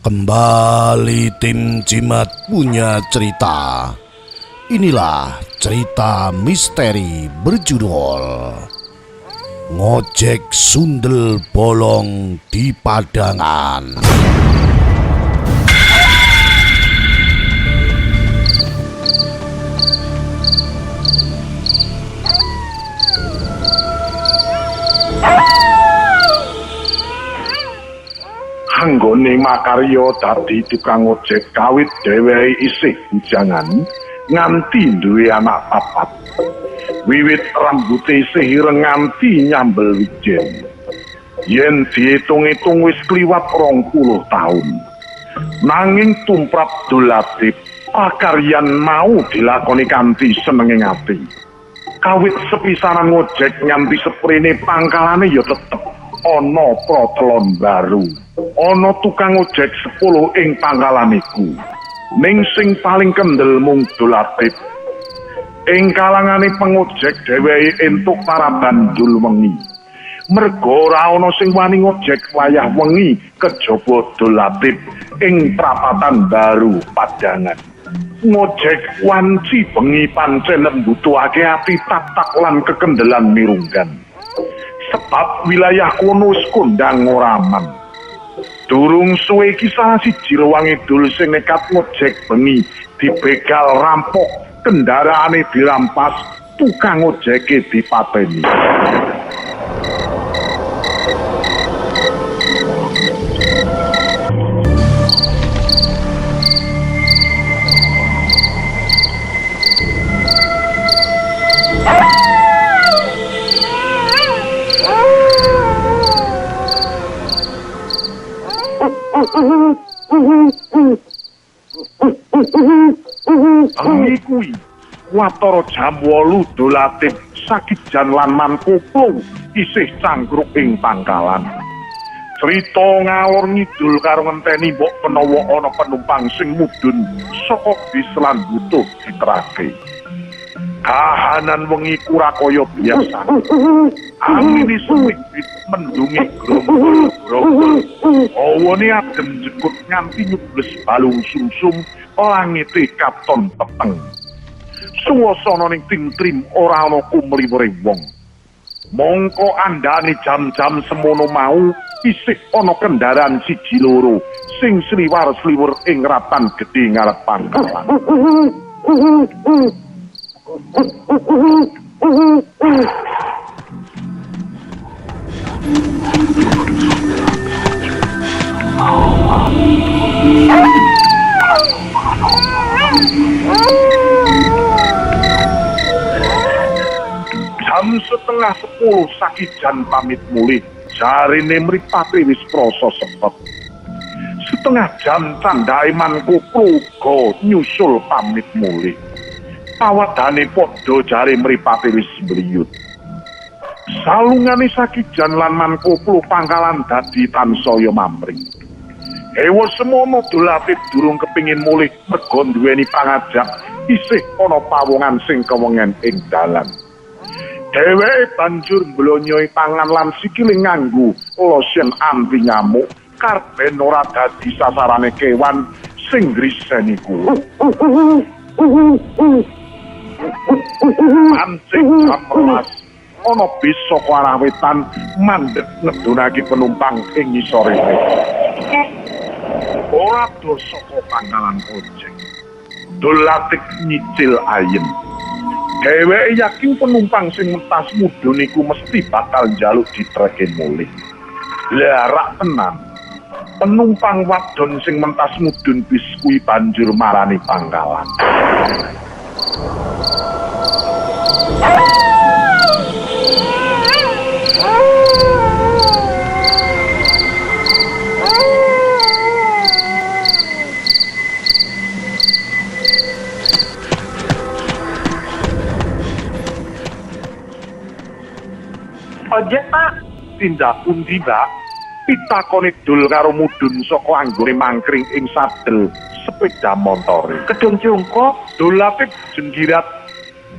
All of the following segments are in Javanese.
Kembali tim Jimat punya cerita. Inilah cerita misteri berjudul Ngojek Sundel Bolong di Padangan. Anggone makarya dadi tukang ojek kawit dheweke isih bujangan nganti duwe anak papat. Wiwit rambute isih ireng nganti nyambel wijen. Yen diitung-itung wis kliwat 20 taun. Nanging tumrap Dolatip, pakaryan mau dilakoni kanthi senenging ati. Kawit sepisanan ngojek nganti seprene pangkalane ya tetep ana protelon baru. Ana tukang ojek 10 ing pangkalan iku. Ning sing paling kendel mung Dolatip. Ing kalangane pengojek dheweke entuk paraban dul wengi. Merga ora ana sing wani ngojek wayah wengi kejaba Dolatip ing prapatan baru Padangan. Ngojek wanci bengi pancen mbutuhake ati tatak lan kekendelan mirunggan. Sebab wilayah kono wis kondang ora aman. Durung suwe iki salah siji rewangi dul sing nekat ngojek bengi dibegal rampok, kendaraane dirampas, tukang ojeke dipateni. Bengi kuwi watara jam 8 Dolatip Sakijan lan Mankoplo isih cangkruk ing pangkalan. Crita ngalor ngidul karo ngenteni mbok menawa ana penumpang sing mudhun saka bis lan butuh diterake. Kahanan wengi ora kaya biasa. Angine semibit mendungi grombol-grombol. Hawane adem jekut nganti nyubles balung sumsum, langite katon peteng. Suasana ning tintrim ora ana kumriwure wong. Mongko andane jam-jam semono mau isih ana kendaraan siji loro sing sliwar-sliwur ing ratan gedhe ngarep pangkalan. Jam 9:30 Sakijan pamit mulih, jarine mripate wis krasa sepet. Setengah jam candhake Mankoplo uga nyusul pamit mulih. Pawadane padha jare mripate wis mliyut. Salungane Sakijan lan Mankoplo pangkalan dadi tansaya mamring. Ewa semono Dolatip durung kepingin mulih merga duweni pangajak isih ana pawongan sing kewengen ing dalan. Dheweke banjur mblonyoi tangan lan sikile nganggo lotion anti nyamuk karben ora dadi sasarane kewan sing griseni kuwi. Pancing jam 12 ana bis saka arah wetan mandheg ngedunake penumpang ing ngisore. Ora doh saka pangkalan ojek. Dolatip nyicil ayem. Dheweke yakin penumpang sing mentas mudhun iku mesti bakal njaluk ditreke mulih. Lah rak tenan. Penumpang wadon sing mentas mudhun bis kuwi banjur marani pangkalan. Ojek, Pak. Tindak pundi, Mbak? Pitakone Dul karo mudhun saka anggone mangkring ing sadel sepeda montore. Kedung Jungkok. Dolatip jenggirat.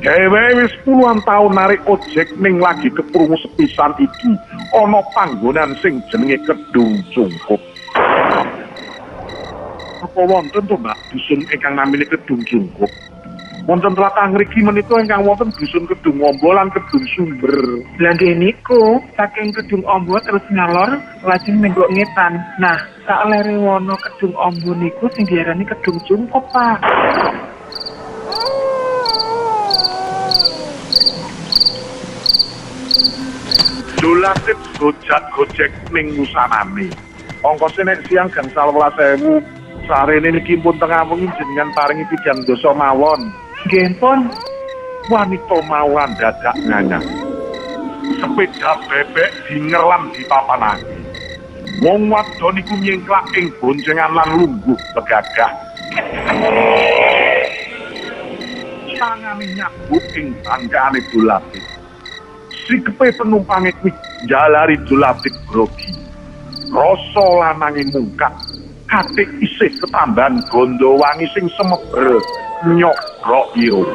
Dheweke wis puluhan taun narik ojek ning lagi keprungu sepisan iki ana panggonan sing jenenge Kedung Cungkup. Apa wonten to, Mbak, dusun ingkang namine Kedung Cungkup? Wonten tlatah ngriki menika ingkang wonten dusun Kedung Ombo lan Kedung Sumber. Lah nggih niku, saking Kedung Ombo terus ngalor lajeng menggok ngetan. Nah, saklere wana Kedung Ombo niku sing diarani Kedung Cungkup, Pak. Dolatip gojek-gojek ning wusanane. Ongkose nek siang gangsal 11.000, sarene niki pun tengah wengi jenengan paringi 3 dasa mawon. Nggih pun. Wanita mawon dadak nganyang. Sepeda bebek dingerlam di papanake. Wong wadon iku nyengklak ing boncengan lan lungguh begagah. Tangane nyabut ing bangkane Dolatip. Sikepe penumpange kuwi njalari Dolatip grogi. Rasa lanange mungkat, katik isih ketambahan gondo wangi sing semeber nyokrok irung.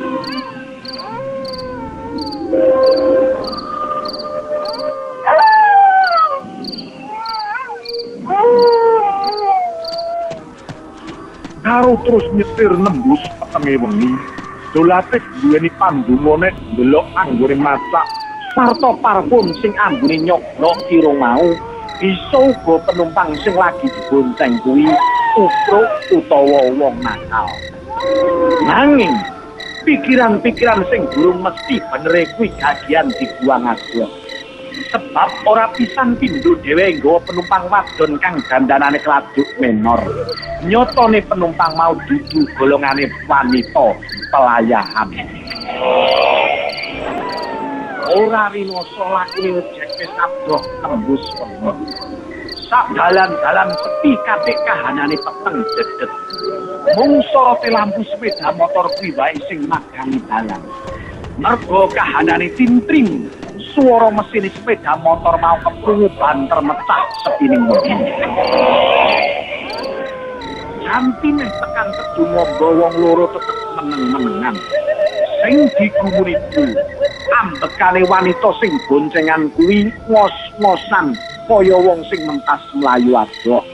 Karo terus nyetir nembus petenge wengi, Dolatip duweni pandonga nek ndelok anggone masak sarta parfum sing ambune nyokrok irung mau bisa uga penumpang sing lagi dibonceng kuwi upruk utawa wong nakal. Nanging pikiran-pikiran sing durung mesti benere kuwi gagian dibuang adoh. Sebab ora pisan pindho dhewe nggawa penumpang wadon kang dandanane kladuk menor. Nyatane penumpang mau dudu golongane wanita pelayahan. Ora rinoso lakune ojek wis adoh tembus wengi. Sak dalan-dalan sepi katik kahanane peteng dedet. Mung sorote lampu sepeda motor kuwi wae sing magangi dalan. Mergo kahanane tintrim, swara mesin sepeda motor mau keprungu banter mecah sepining wengi. Ganti meh tekan Kedung Ombo wong loro tetep meneng-menengan. Sing digumuni kuwi ambekane wanita sing boncengan kuwi ngos-ngosan kaya wong sing mentas mlayu adoh.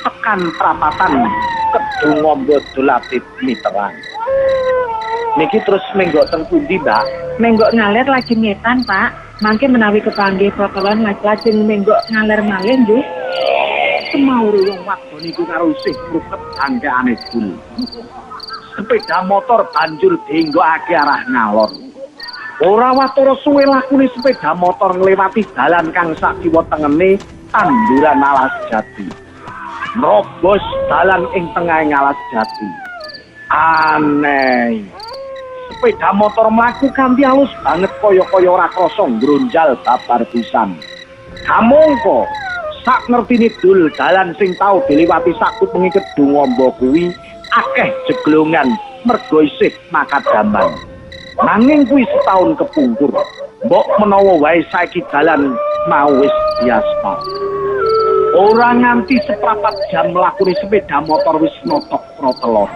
Tekan prapatan Kedung Ombo Dolatip miteran. Niki terus menggok teng pundi, Mbak? Menggok ngaler lajeng ngetan, Pak. Mangke menawi kepanggih protolan lajeng menggok ngaler malih nggih. Semaur wong wadon iku karo isih mrupet bangkane dul. Sepeda motor banjur dienggokake arah ngalor. Ora watara suwe lakune sepeda motor nglewati dalan kang sak kiwa tengene tanduran alas jati. Mrobos dalan ing tengahing alas jati. Aneh. Sepeda motor mlaku kanthi alus banget kaya-kaya ora krasa nggrunjal babar pisan. Kamangka sak ngertine dul dalan sing tau diliwati sakupenge Kedung Ombo kuwi akeh jeglongan mergo isih makadaman. Nanging kuwi setahun kepungkur. Mbok menawa wae saiki dalan mau wis diaspal. Ora nganti seprapat jam mlakune sepeda motor wis notok protelon.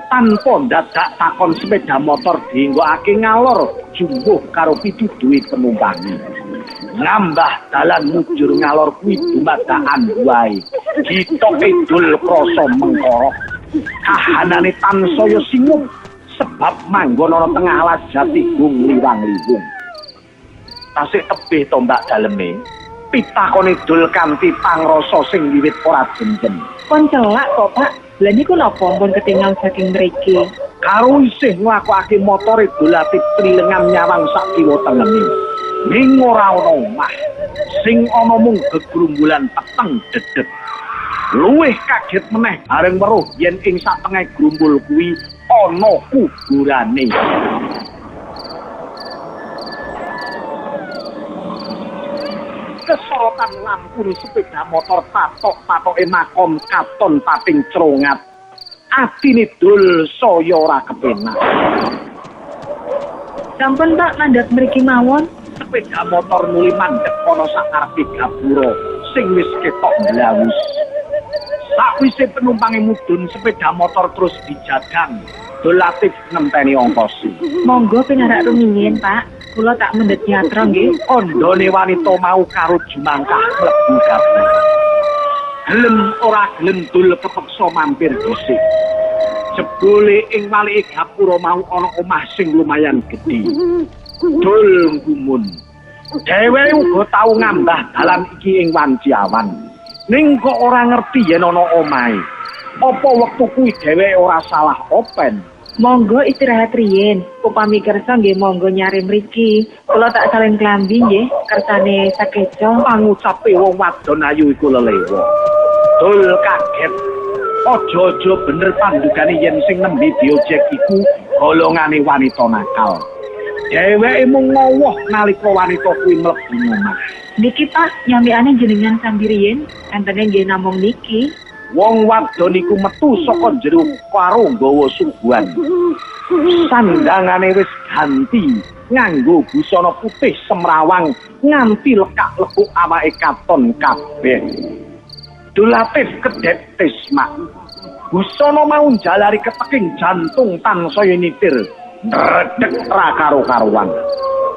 Tanpa ndadak takon sepeda motor dienggokake ngalor jumbuh karo pituduhe penumpange. Nambah dalan mujur ngalor kuwi dumadakan wae. Gitoke dul krasa mengkorok. Kahanane tansaya singup sebab manggon ana tengah alas jati gung liwang-liwung. Tasih tebih to Mbak daleme. Pitakone dul kanthi pangrasa sing wiwit ora jenjen. Pun celak kok, Pak. Lah niku napa pun ketingal saking mriki? Karo isih nglakokake motore Dolatip trilengan nyawang sak kiwa tengene. Ning ora ana omah. Sing ana mung gegrumbulan peteng dedet. Luwih kaget meneh bareng weruh yen ing satengah grumbul kuwi ana kuburane. Kesorotan lampune sepeda motor patok-patoke makom katon pating crongat. Atine dul saya ora kepenak. Sampun Pak mandhat mriki mawon. Sepeda motor nuli mandhek ana sakarepe gapura sing wis ketok mlawus. Sakwise penumpange mudhun sepeda motor terus dijagang. Dul Latif ngenteni ongkos. Monggo pinarak rumiyin, Pak. Kula tak mendhet yatra nggih. Kandhane wanita mau karo jumangkah mlebu gapura. Gelem ora gelem Dul kepeksa mampir dhisik. Jebule ing walike gapura mau ana omah sing lumayan gedhe. Dul gumun. Dheweke uga tau ngambah dalan iki ing wanci awan. Ning kok ora ngerti yen ana omahe. Apa wektu kuwi dheweke ora salah open? Monggo istirahat riyin. Upami kersa nggih monggo nyari mriki. Kula tak salin klambi nggih, kersane sakeco. Pangucape wong wadon ayu iku lelewa. Dul kaget. Aja-aja bener pandugane yen sing nembe diojek iku golongane wanita nakal. Dheweke mung ngowoh nalika wanita kuwi mlebu omah. Niki Pak, nyamikane jenengan sambi riyin, entene nggih namung niki. Wong wadon iku metu saka jero karo nggawa suguhan. Sandangane wis ganti nganggo busana putih semrawang nganti lekak-lekuk awake katon kabeh. Dul Latif kedhep tismak. Busana mau njalari keteking jantung tansaya nitir. Ndredeg ra karo-karuan.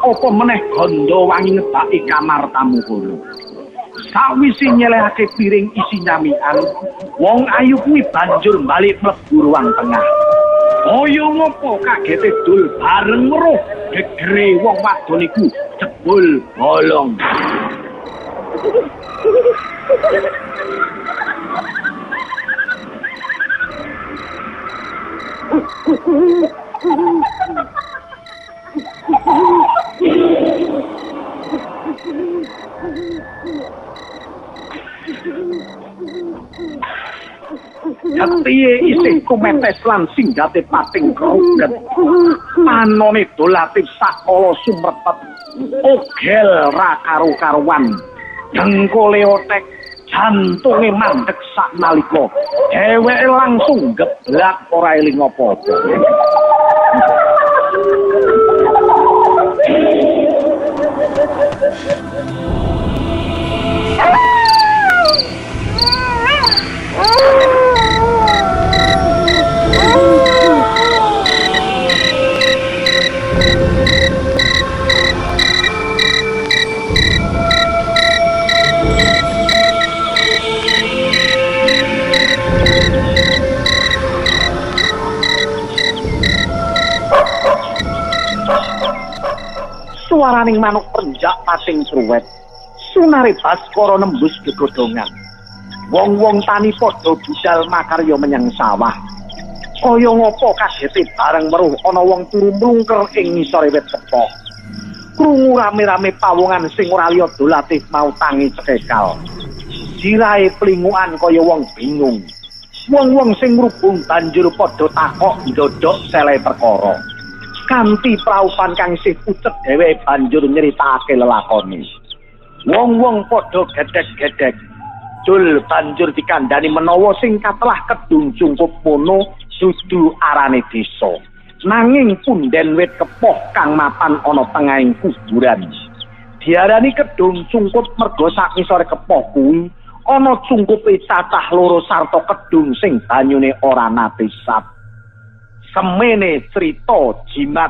Apa meneh gandha wangi ngebaki kamar tamu kono. Sawise nyelehake piring isi nyamikan, wong ayu kuwi banjur balik mlebu ruang tengah. Kaya ngopo kagete Dul bareng weruh gegere wong wadon iku jebul bolong. Getihe isih kumetes lan singgate pating kruget. Panone Dul Latif sakala sumrepet. Ogel ra karo-karuan. Dengkule otek, jantunge mandeg saknalika. Dheweke langsung geblak ora eling apa-apa. Suaraning manuk prenjak pating truwet. Sunare Baskara nembus gegodhongan. Wong-wong tani padha budal makarya menyang sawah. Kaya ngopo kagete bareng weruh ana wong turu mlungker ing ngisore wit kepoh. Krungu rame-rame pawongan sing ora liya Dul Latif mau tangi cekekal. Sirahe plingukan kaya wong bingung. Wong-wong sing ngrubung banjur padha takok ndodhok sele perkara. Kanthi praupan kang isih pucet dheweke banjur nyritakake lelakone. Wong-wong padha gedhek-gedhek. Dul banjur dikandhani menawa sing katelah Kedung Cungkup mono dudu arane desa. Nanging punden wit kepoh kang mapan ana tengahing kuburan. Diarani Kedung Cungkup merga sak ngisore kepoh kuwi ana cungkupe cacah loro sarta kedung sing banyune ora nate sap. Semene crita jimat.